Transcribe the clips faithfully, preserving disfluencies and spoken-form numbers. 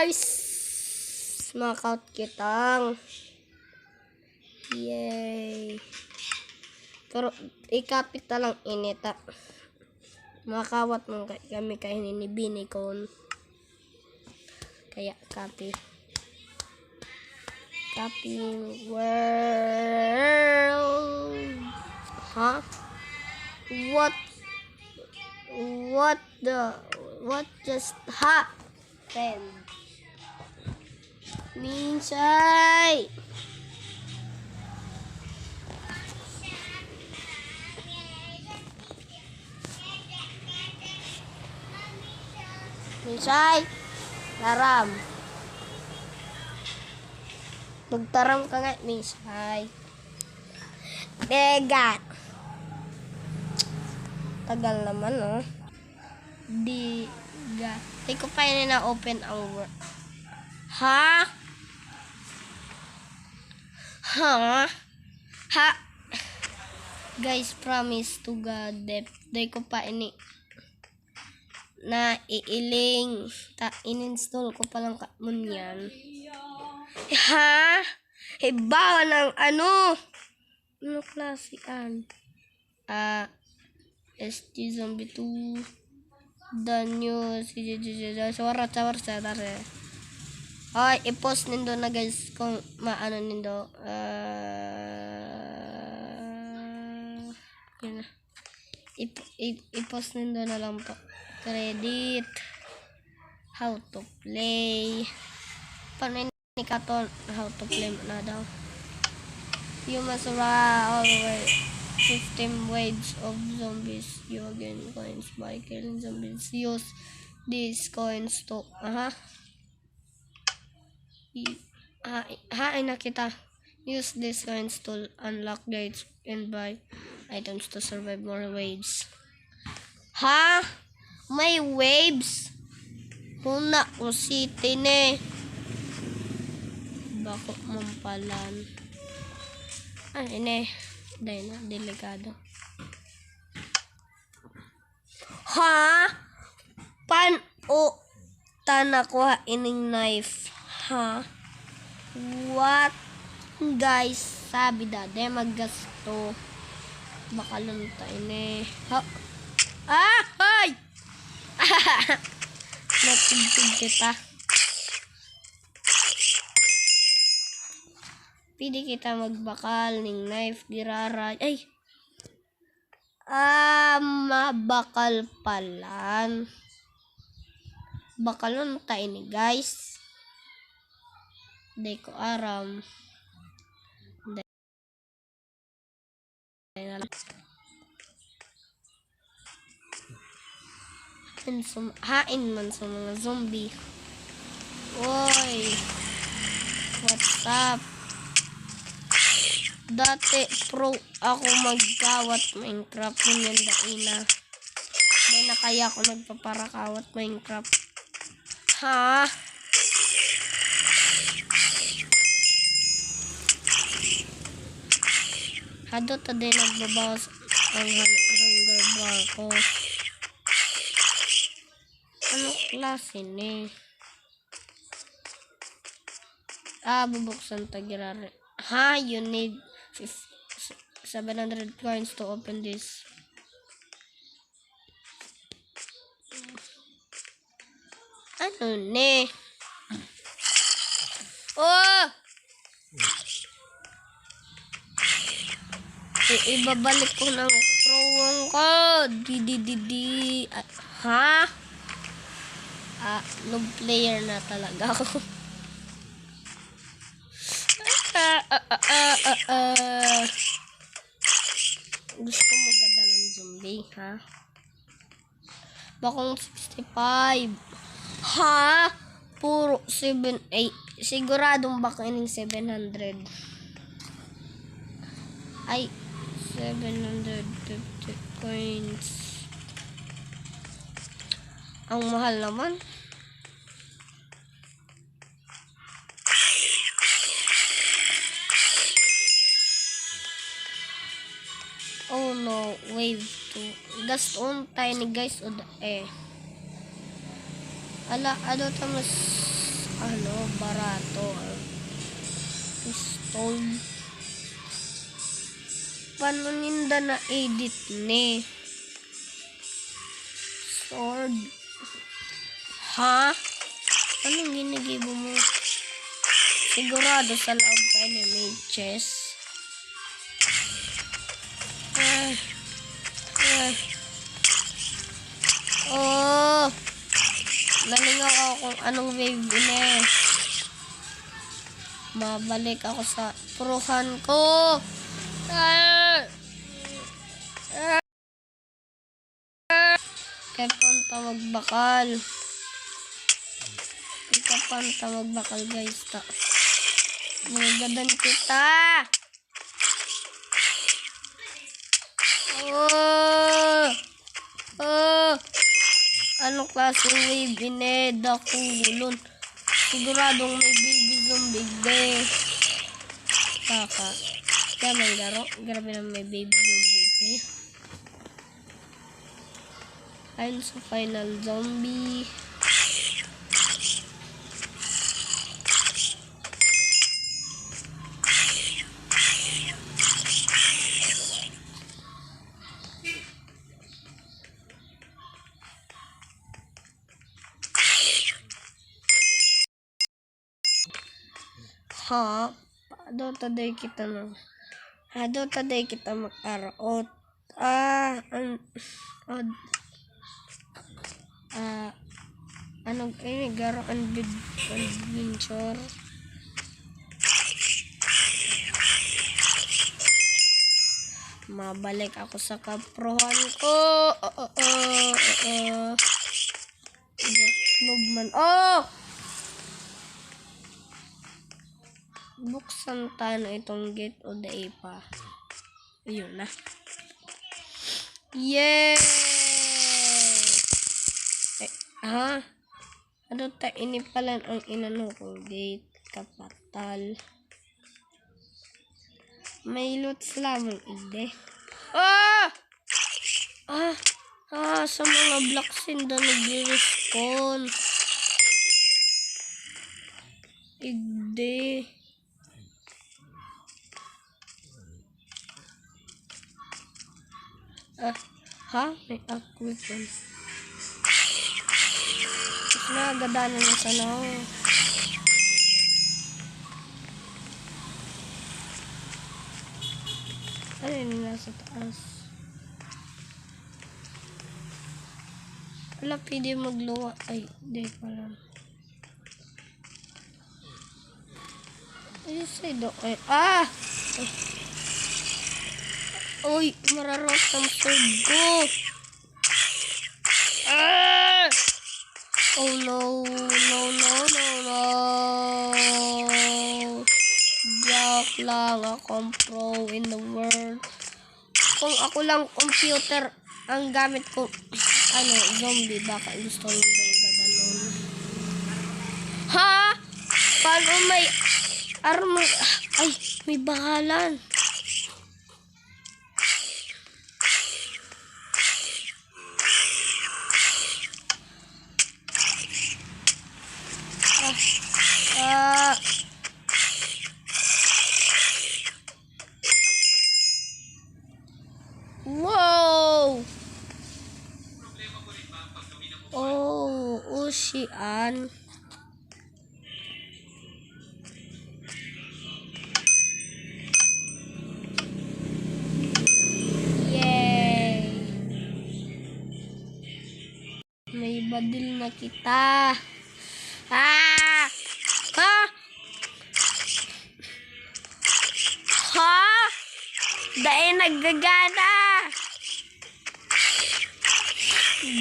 Guys, makaut kitang. Yay. Pero ikapit na lang inita. Makawat man kay kami kay ni Bini kon. Kaya copy. Copy world. Ha? What? What the? What just happened? Minsay! Minsay! Taram. Magtaram ka nga, Minsay. Dega. Tagal naman, oh. Dega. Di ko pa ini na-open ang word. Ha? Ha? Ha? Guys, promise to God, dep, di ko pa ini na iiling. Ta, in-install ko pa lang ka, ngunyan. Ha? Hibawa ng ano? Ano klase an? Ah, S T Zombie two. The news. Sa warat, sa warat, sa warat. Ay, i-post nindo na, guys, kung maano nindo. Ah, yun na. I-, i-, i-post nindo na lang po. Credit. How to play. Paano ni Katon? How to play na daw. Humans ra all way. Fifteen waves of zombies. You gain coins by killing zombies. Use these coins to, aha. I-, ha, ha, ay nakita. Use these coins to unlock gates and buy items to survive more waves. Ha? May waves? Huna ko city ne. Bako man palan. Ay, ine. Dahil na, delikado. Ha? Pan-, o, ta nakuha ining knife. Ha? What? Guys, sabi dade maggasto. Baka lang ta ini. Ha? Ah! Hoy! Natigtig kita. Pwede kita magbakal ning knife, giraray. Ay! Ah, mabakal palan. Bakalon ta ini, guys. Di ko aram. Di. Hain, sum-, hain man sa mga zombie. Oy. What's up? Dati pro ako magkawat Minecraft, ngunyan dai na. Dai na kaya ako nagpaparakawat Minecraft. Ha? Hado ta din nagbabawas ang hun-, hunger bar ko. Ano klase ni? Ah, bubuksan ta girare. Ha, you need fif-, seven hundred coins to open this. Ano ni? Oh! I-, ibabalik ko ng throwing ko. Di, di, di, di. Ah, ha? Ah, noob player na talaga ako. Ah, ah, ah, ah, ah, ah. Gusto mo gada ng zombie, ha? Bakong sixty-five. Ha? Puro seven, ay, siguradong bako ining seven hundred. Ay, seven hundred fifty coins. Ang mahal naman. Oh no, wave two. Gaston tayo ni guys, o da-, eh. Ala, ano ta mas, Ano, barato ang pistol. Paano ninda na-edit ni? Sword. Ha? Anong ginigibo mo? Sigurado sa loob kayo ni may chest. Ah. Ah. Oh. Nalingaw ako kung anong wave ini. Mabalik ako sa prohan ko. Ah. Ah. Kaya panta magbakal. Ika panta magbakal, guys, ta. Nagadan kita. Oh! Oh! Anong klaseng wave ini? Dakulon. Siguradong may baby zombie de. Kaka. Kaya man garo. Grabe na may baby zombie de. Ayun sa final zombie. Ha? Ado ta day kita na. Ado ta day kita mag-araot. Ah, an, ad, ah, ano, eh, garo adventure. Mabalik ako sa kaprohan ko. Oo, oo, oo. Noob man. Oh! Buksan ta na itong gate o dai pa. Ayun na. Yay! Eh, ha? Ano ta, ini palan ang inano kong gate? Kapatal. May loot lamang, igde. Ah! Ah! Ah, sa mga blocks, hindi nagre-respawn. Igde. Ah, ha? May equipment. Mas nagadanan na sana ako. Ano yun nasa taas? Wala, pwede magluwa. Ay, di pala. Ay, sa'yo daw. Ay, ah! Uy, mararot ang sword ko. Ah! Oh no, no, no, no, no. Joke lang, ako ang pro in the world. Kung ako lang computer ang gamit ko, ano, zombie, baka gusto nyo daw gadanon. Ha? Paano may armor? Ay, may bakalan. Ah, ah. Wow! Oh, Usian. Yay! May badil na kita. Ah! Ha? Ha? Dai naggagana.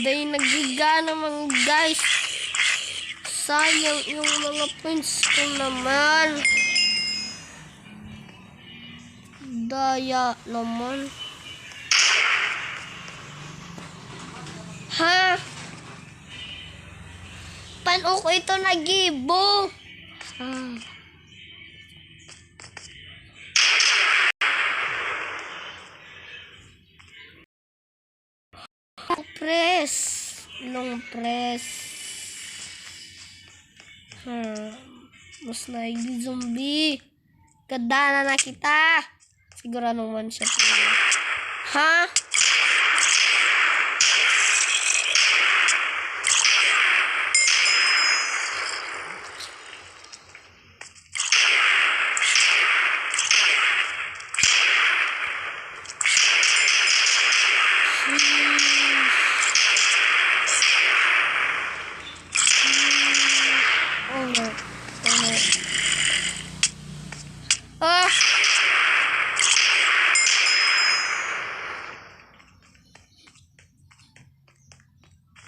Dai naggagana, mga guys. Sayang yung mga points ko naman. Daya naman. Ha? Paano ko ito nagibo? Ah. Press. Long press. Hmm, mas naigdi zombie. Ganda na nakita. Siguro anong one shot yun. Ha? Oh no. Oh no. Ah!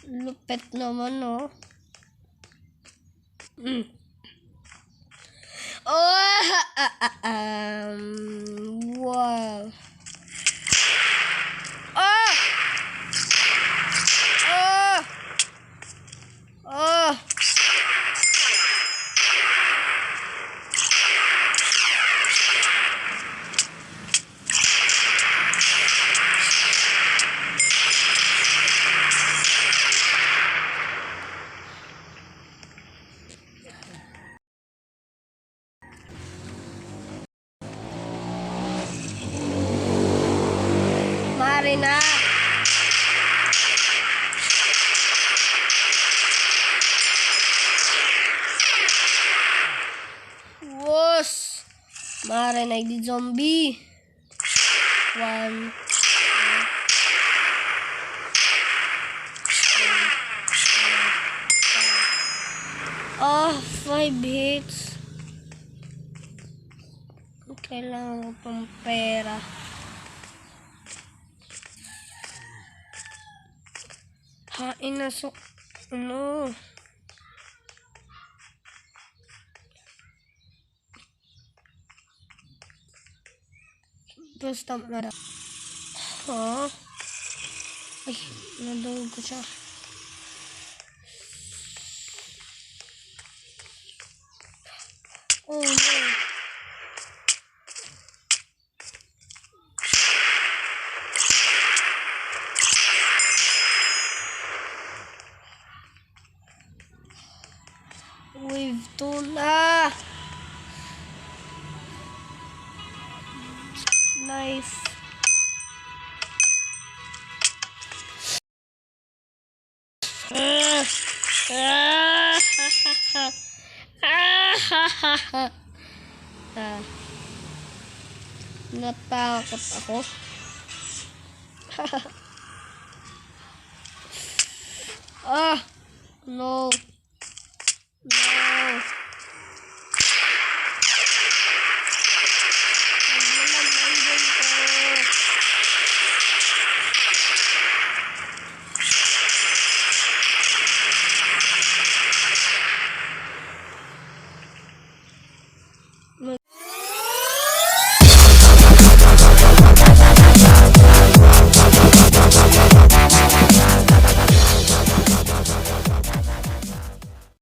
Lupit naman, no? Mm. Oh, ah, ah, um, wow. Oh! Oh! Oh! Mare na. Wos. Mare na igdi zombie. One. Ah, five hits. Kailangan ko pang pera. Hain na so, ano? Basta mara. Ha? Ay, nadungog ko siya. Oh, no. Wave two na. Nice. Ah, ah, ah, ah, ah. Natakot ako. Ah, no.